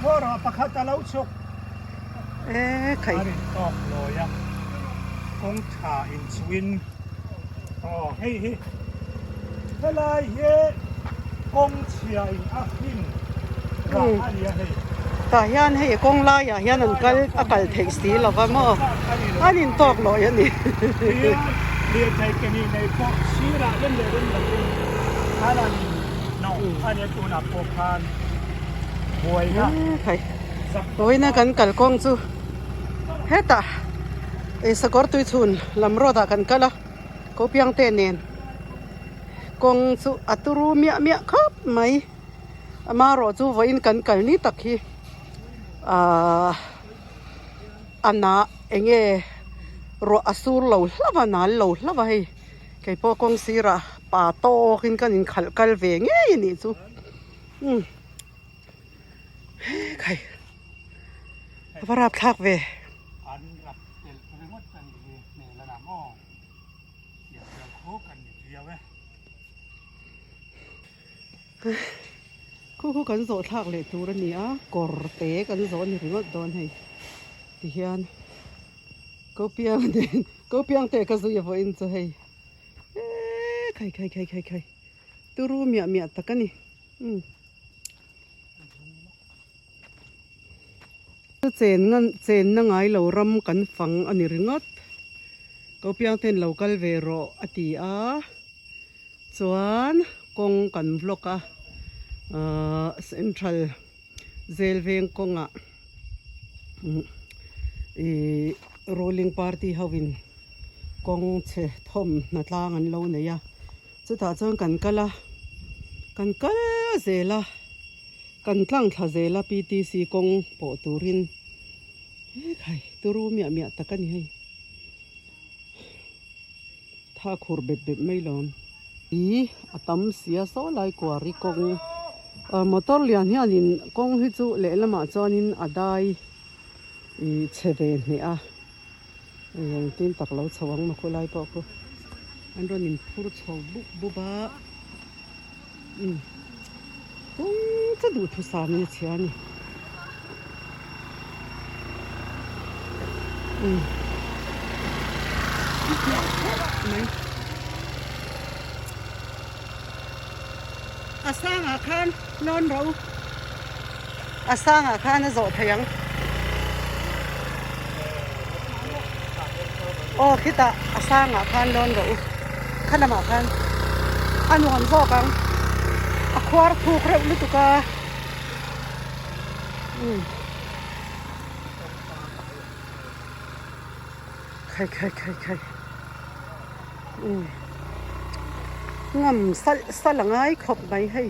Ngaw rawh pakhat a lo chhuk. E khai. An in tawk lawi a, kawng tha in chuhin aw hei hi helai hi kawng chhia in a hlim rah a ni a hei. Tah hian hei kawng laiah hian an kal a kal theih si lo va maw an in tawk lawi a ni. Hian lirthei ke hnih nei pawh sirah rem leh rem lovin an han no a nia tunah pawh khan buaina. Vawiina kan kalkawng chu hetah ei sakawr tuichhun lam road ah kan kal a kopiang te nen kawng chu a turu miah miah khawp mai amaherawh chu vawiin kan kal ni tak hi ahh a nah eng nge ruah a sur lo hlauh a nal lo hlauh a hei keipawh kawng sirah pa tawkin kan inkhalh kal ve ngei a nih chu umm. Khai a va rap thlak ve. An rap telh ringawt a nih hi hmel a lang aw tiang tiang khawk an ni viau e. Khu khu kan zawh thlak leh tur a ni a kawr te kan zawh a ni ringawt dawn hei tihian kopiang nen kopiang te ka zui a vawiin chu hei eee khai khai khai khai khai turu miah miah tak a ni. Umm. Chenna chenna ngai lo ram kan fang a ni ringawt. Kopiang ten lo kal ve rawh a ti a, chuan kawng kan vlog a, ahh central zel veng kawngah ihh ruling party ho in kawng chhe thawm hna tlang an lo nei a. Chutah chuan kan kal a, kan kal zel a, kan tlang thla zel a PTC kawng pawh turin he khai turu miah miah tak a ni hei. Tha khur bep bep mai lawm. I a tam sia saw lai kuari kawng motor lian hianin kawng hi chu lehlamah chuanin a dai ih chhe ve hneh a. Engtin tak lo chho ang maw khulai pawh khu an rawn in phur chho bup bup a umm kawng chu duhthusam in a chhia a ni umm mai a sangah khan lawn ro a sangah khan a zawh thei ang aw khitah a sangah khan lawn rawh u kha lamah khan a nuam zawk ang a khuar thuk reuh lutuk a umm khai khai khai khai umm ngam salh salh a ngai khawp mai hei.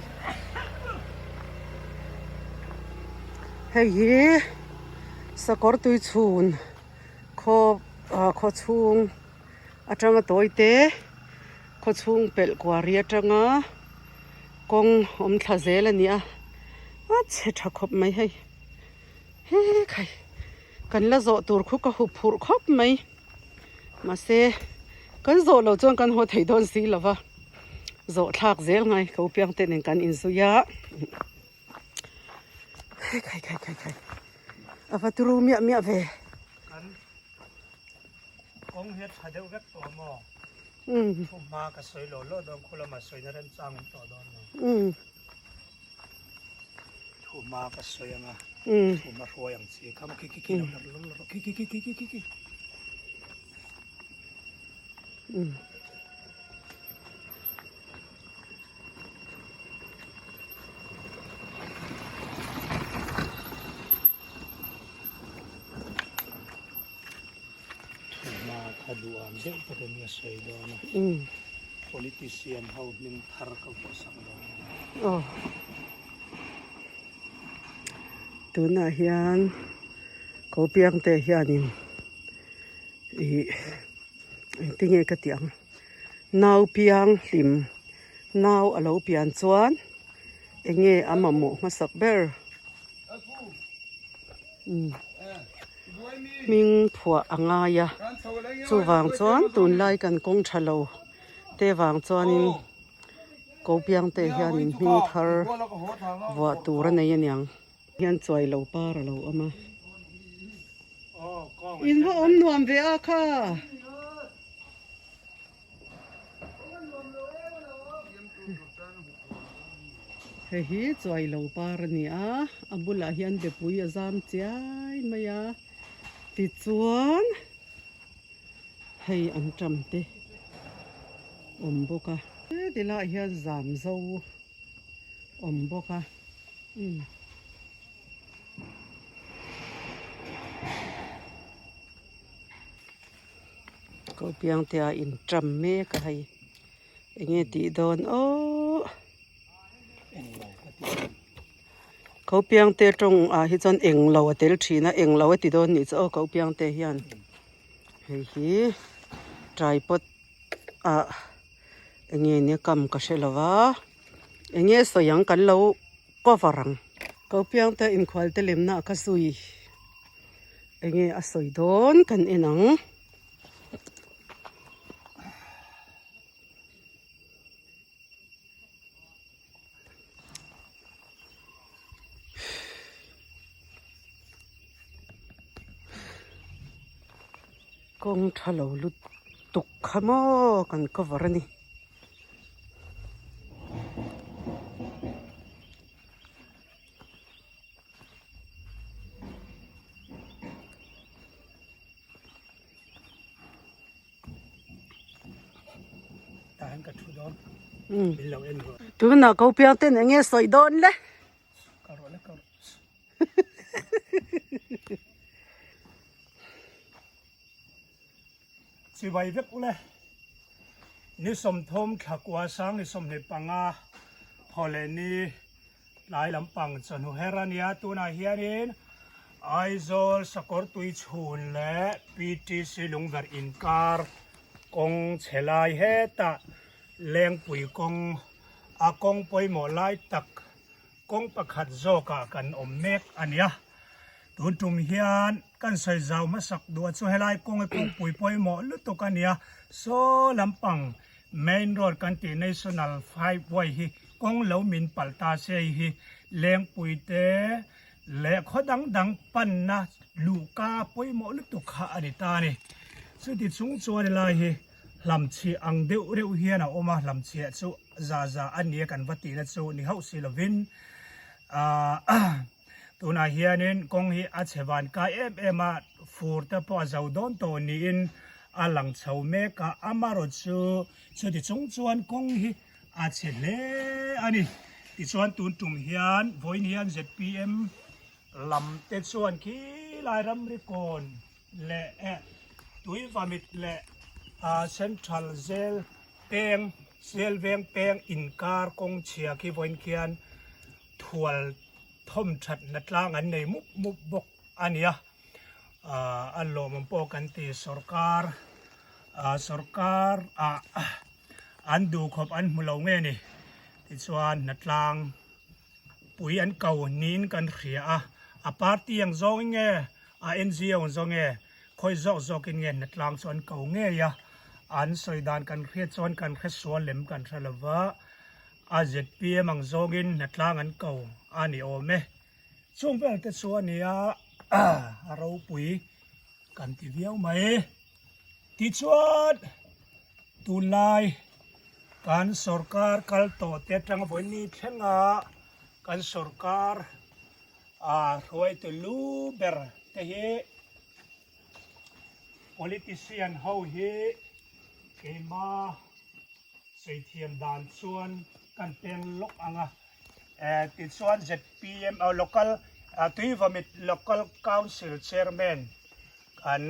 Hei hi sakawr tui chhun khaw ah khaw chhung atanga tawi te khaw chhung pelh kuari atanga kawng awm thla zel a ni a a chhe tha khawp mai hei he khai kan la zawh tur khu ka hup phurh khawp mai mahse kan zawh loh chuan kan haw thei dawn si lo va zawh thlak zel ngai ko piang te nen kan inzui a. Khai khai khai khai khai a va turu miah miah ve kan kawng hian tha deuh vek tawh maw umm thu hma ka sawi lo lo dawn khu lama sawina remchang awm tawh dawn lo umm thu hma ka sawi anga umm thu hma hruai ang chi kha maw khi khi khi lo lo lo khi khi khi khi khi khi umm Thuma kha duham deuh tak in ka sawi dawn a, politician ho hming thar ka vuah sak dawn a ni. Aw. Tunah hian Kopiangte hianin ih engtinge ka tih ang. Nau piang hlim nau a lo pian chuan eng nge a mamawh hmasak ber hming phuah a ngai a chuvang chuan tunlai kan kawng tha lo te vang chuanin ko piang te hianin hming thar vuah tur a nei aniang. Hian chuai lo par a lo awm a. In va awm nuam ve a kha. Hei hi chuai lo par a ni a, a bulah hian bepui a zam chiai mai a, tichuan hei an ṭam te awm bawk a. Heti lah hian zam zo awm bawk a umm. Ko piangte a inṭam mek a hei enge tih dawn aww ko piangte tawng ah hi chuan englo a tel thin a englo a ti dawn nih chu aw ko piangte hian hei hi tripod ah enge nia kam ka hre lo va enge sawi ang kan lo cover ang ko piangte inkhual te lemna ah ka zui. Enge a sawi dawn kan en ang. Kawng tha lo lutuk kha maw kan cover a ni. Tunah ko piang ten enge sawi dawn le. Chibai vek ule. Ni 30 thla kua sang ni 25 thawleh ni tlai lampang chawhnu her a nia. Tunah hianin Aizawl Sakawr Tuichhun leh PTC Lungverh inkar kawng chhe lai hetah Lengpui kawng a kawng pawimawh lai tak kawng pakhat zawkah kan awm mek a nia. Tun tum hian kan sawi zau hmasak duh a chu helai kawng hi kawngpui pawimawh lutuk a nia. Saw lampang main road kan tih national highway hi kawng lo min palh ta se hei hi Lengpui te leh khaw dang dang panna luhka pawimawh lutuk kha a ni ta a ni. Chuti chung chuan helai hi hlamchhiah ang deuh reuh hian a awm a, hlamchhiah chu za za a nia kan va tihna chu ni hauh si lovin aah tunah hianin kawng hi a chhe van kai em em a, fur te pawh a zo dawn tawh niin a lang chho mek a, amaherawh chu chuti chung chuan kawng hi a chhe hle a ni. Tichuan tun tum hian vawiin hian zpm lam te chuan khilai ramri kawn leh Tuivamit leh Central Jail peng Jail veng peng inkar kawng chhia khi vawiin khian thual thawm that na tlang an nei mup mup bawk a ni a, a lawmawm pawh kan ti sorkar sorkar ah an duhkhawp an hmu lo nge ni tichuan hnatlang pui an ko niin kan hria a, a party ang zawngin nge a NGO ang zawng nge khawi zawk zawkin nge hnatlang chu an ko ngei a, an sawi dan kan hriat chuan kan hre sual lem kan hre lo va, a zpm ang zawngin hnatlang an ko a ni awm e. Chung vel te chu a nia a ropui kan ti viau mai. Tichuan tunlai kan sorkar kal tawh te atanga vawiin thlenga kan sorkar ah hruaitu lu ber te hi politician ho hi keima sawi thiam dan chuan kan peng lawk ang a tichuan zpm local Tuivamit local council chairman kan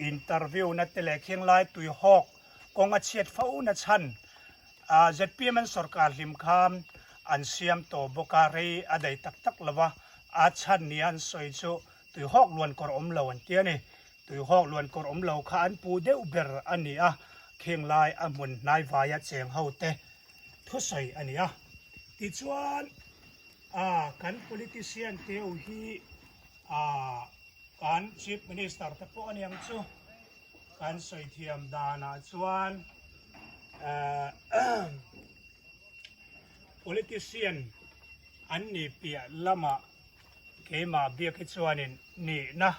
interview na te leh khinglai tuihawk kawng a chhiat fo na chhan zpm an sorkar hlim khan an siam tawh bawk a, rei a daih tak tak lo va, a chhan nia an sawi chu tuihawk luan kawr awm lo an ti a ni. Tuihawk luan kawr awm lo kha an pu deuh ber a ni a, khinglai a hmun hnaivaia cheng ho te thusawi a ni a. Tichuan kan politician teu hi Kan Chief Minister te pawh a niang chu kan sawi thiam danah chuan politician an ni piah lamah. Keimah biak hi chuanin nihna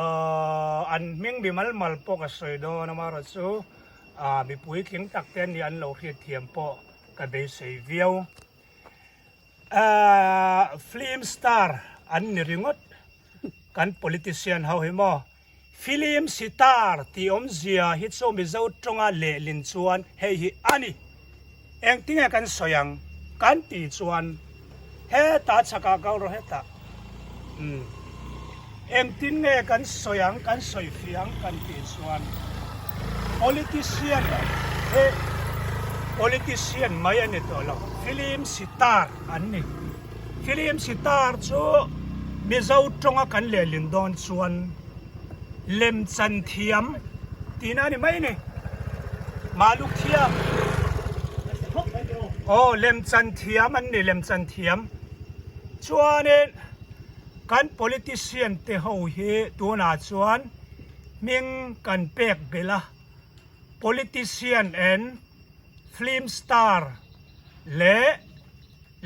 aaa an hming mi mal mal pawh ka sawi dawn amaherawh chu aa mi puitling tak te an nih an lo hriat thiam pawh ka beisei viau. Aaa film star an ni ringawt kan politician ho hi maw film sitar tih awmzia hi chu Mizo tawnga lehlin chuan hei hi a ni. Engtinge kan sawi ang kan tih chuan hetah chhakah kal rawh hetah umm engtin nge kan sawi ang kan sawi fiah ang kan tih chuan politician he politician mai a ni tawh lo film sitar an ni film sitar chu Mizo tawnga kan lehlin dawn chuan Lemchan thiam tihna a ni mai ni. Maluk thiam. Aw lemchan thiam an ni lemchan thiam. Chuanin kan politician te ho hi tunah chuan hming kan pek belh a. Politician and film star leh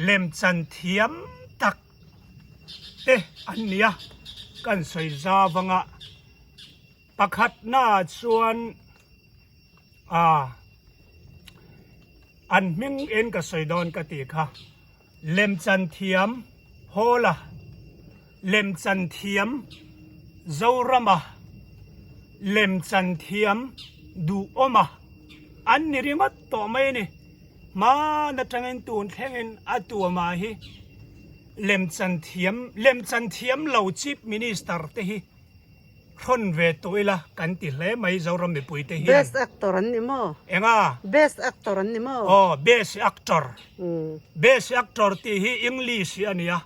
lemchan thiam tak. te an ni a, kan sawi zau anga pakhatnaah chuan ah an hming en ka sawi dawn ka tih kha lemchan thiam Hawla lemchan thiam Zorama lemchan thiam Duhawma an ni ringawt tawh mai a ni. Hmaan atangin tun thlengin a tuamah hi lemchan thiam lemchan thiam lo Chief Minister te hi hrawn ve tawh ila kan ti hle mai Zoram mipui te hian. Best actor an ni maw? Enga? Best actor an ni maw? Aw, best actor. Best actor tih hi English hi a nia.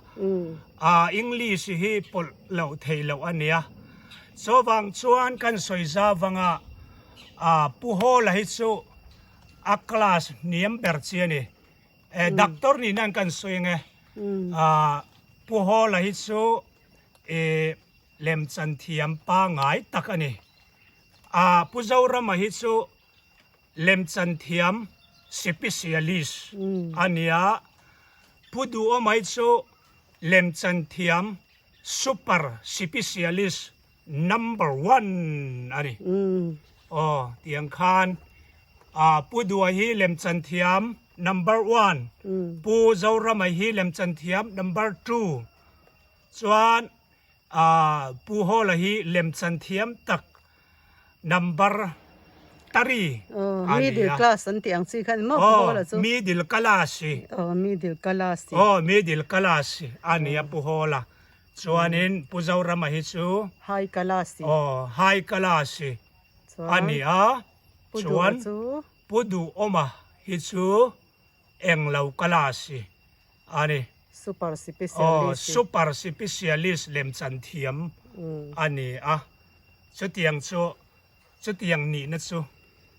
Ah, English hi pawlh loh theih loh a nia. Chuvang chuan kan sawi zavanga ah Pu Hawla hi chu a class hniam ber chi a ni. Eh, doctor nih nan kan sawi ang e. Ah, Pu Hawla hi chu eh lemchan thiam pangai tak a ni. Ah, Pu Zorama hi chu lemchan thiam specialist a ni a. Pu Duhawma hi chu lemchan thiam super specialist Number one a ni. Aw tiang khan ah Pu Dua hi lemchan thiam number one, Pu Zorama hi lemchan thiam number two, chuan ah Pu Hawla hi lemchan thiam tak number three a ni a. Middle class an tih ang chi kha ni maw Pu Hawla chu? Aw middle class. Aw middle class. Aw middle class a ni a Pu Hawla. Chuanin Pu Zorama hi chu High Kalasi. Aw, High Kalasi a ni a. Chuan Pu Duhawma hi chu Englo Kalasi a ni. Super Specialist. Aw, Super Specialist lemchan thiam a ni a. Chutiang chu, chutiang nihna chu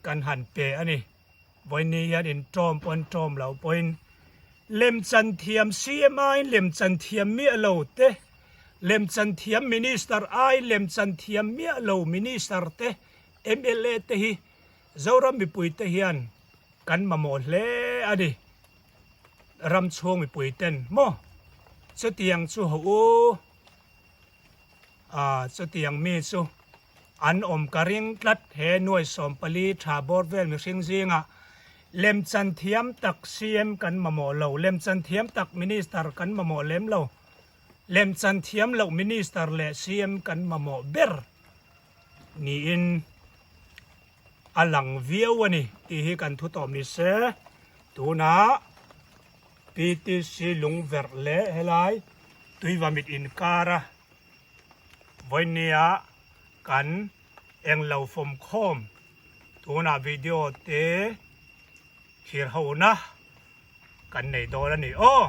kan han pe a ni. Vawiin hian in ṭawm pawh an ṭawm lo pawhin lemchan thiam CM aiin lemchan thiam miah lo te, lemchan thiam Minister aiin lemchan thiam miah lo Minister te, mla te hi Zoram mipui te hian kan mamawh hle a ni. Ram chhung mipui ten maw chutiang chu ho u. Ah, chutiang mi chu an awm ka ring tlat. He nuai 14 tha bawr vel mihring zingah lemchan thiam tak CM kan mamawh lo, lemchan thiam tak Minister kan mamawh lem lo, lemchan thiam loh Minister leh CM kan mamawh ber niin a lang viau a ni tih hi kan thu tawh ni se. Tunah PTC lungverh leh helai Tuivamit inkara vawinia kan englo fawmkhawm tunah video te thlir hona kan nei dawn a ni aw.